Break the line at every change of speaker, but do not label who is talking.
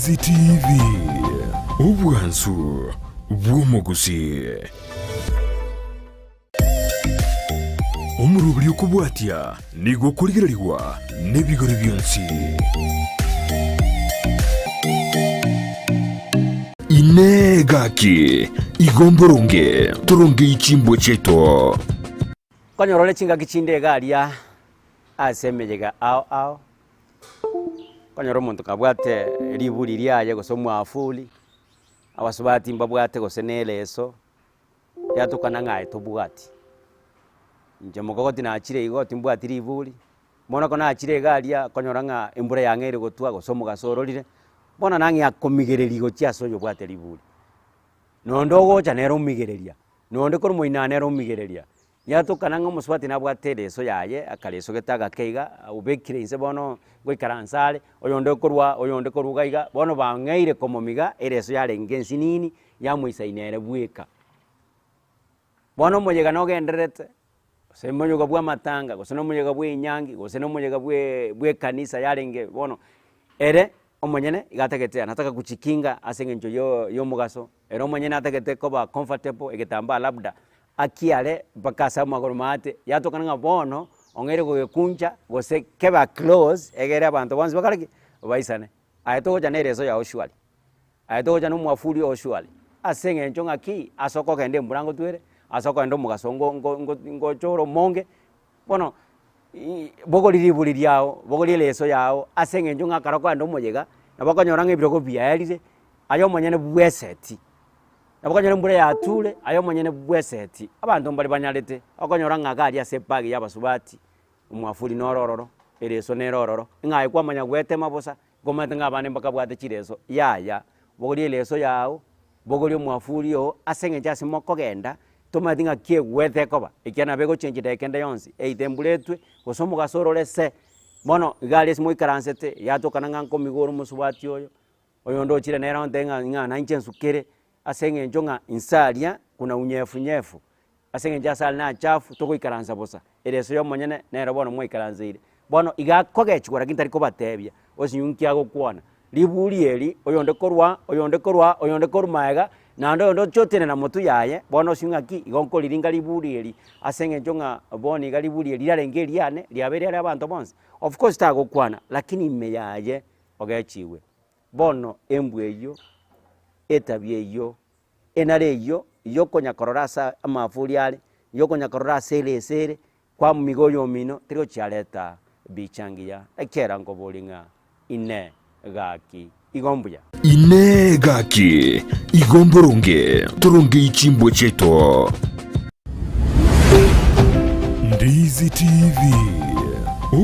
Ndizi TV, obwansu bw'omogusii. Omoroberi okobwatia nigo okorigererigwa nebigori bionsi. Inee gaki, igo mboronge torongei chimbwa chiaito?
Konyora ore chingaki chinde iga aria ase emeyega ao ao, okonyora omonto kabwate riburi riaye gose omwafuri, abasubati mbabwate gose na ereso, yatokana ng'a aye tobwati. Inche mokogoti nachire igo timbwati riburi, bono ekero nachire iga aria okonyora ng'a embura yang'eire gotwa gose omogaso ororire, bono nang'ea komigereria gochia ase oyobwate riburi. Nonde ogocha nere omigereria, nonde korwa moino nere omigereria, yatokana ng'a omosubati nabwate ereso yaye, akareso gete agake iga, obekire inse bono ngoikaransa are, oyonde korwa oyonde korwa iga iga, bono bang'eire komomiga ereso yarenge ensinini, yamoisaina ere bweka. Bono omoyega nogendererete, gose omoyega bwa amatanga, gose na omoyega bwa enyangi, gose na omoyega bwe bwa ekanisa yarenge bono, ere omonyene iga atagete anataka kujikinga ase eng'encho yo ya omogaso, ere omonyene atagete koba comfortable egetambaa labda akiare mpaka ase amagoro maate, yatokana ng'a bono ong'eire kogekuncha gose keba close egere abanto bonsi bakore ki? Baisane. Aye togocha na ereso yao surely. Aye togocha na omwafuri oo surely, ase eng'encho ng'aki ase okogenda embura ngotwere, ase okogenda omogaso ngo ngo ngo ngocha ore omonge, bono bogoria riburi riago, bogoria ereso yago ase eng'encho ng'a ekero okogenda omoyega, nabo okonyora ng'a ebirogo biaerire, aye omonyene bweseti, nabo okonyora embura yature, aye omonyene bweseti. Abanto mbare banyarete, okonyora ng'a iga aria ase ebag ya abasubati, omwafuri noro ororo, ereso nere ororo, ng'a aye kwamanya goetema bosa, Nkomanyete ng'a abande mbakabwate chireso, yaya, bogoria ereso yao, bogoria omwafuri oo, ase eng'encho ase mokogenda, tomanyeti ng'a ki egwete ekoba, ekiagera nabo egochenchia dakika ende yonsi, either embura etwe, gose omogaso orore se. Bono, iga aria ase moikaransete, yatokana ng'a nkomiga ore omosubati oyo, oyonde ochire nere ontebie ng'a ng'a nainche nsukere, ase eng'encho ng'a inse aria kuna unyefunyefu, ase eng'encho ase are nachafu togoikaransa bosa, ereso ya omonyene nero bono mwaikaranseire. Bono iga akogechigwa lakini tari kobatebia, osinywe nki agokwana. Riburi eri, oyonde korwa oyonde korwa oyonde korwa maega, naende oyonde oche otenena motwe yaye, bono osinywe ng'aki, igo nkoriringa riburi eri ase eng'encho ng'a bono iga riburi eri riarenge eriane, riabeire riria abanto bonsi. Of course tagokwana, lakini ime yaye ogechigwe. Bono embwa eyio, etabia eyio, enara eyio yokonya korora ase amafuri are, yokonya korora ase ereso ere, kwamomiga oyomino, teri gochiareta bicha engiya, ekiagera nkoboria ng'a Inee, gaki, igo mbuya?
Inee! Gaki, igo mboronge torongei chimbwa chiaito? Ndizi TV.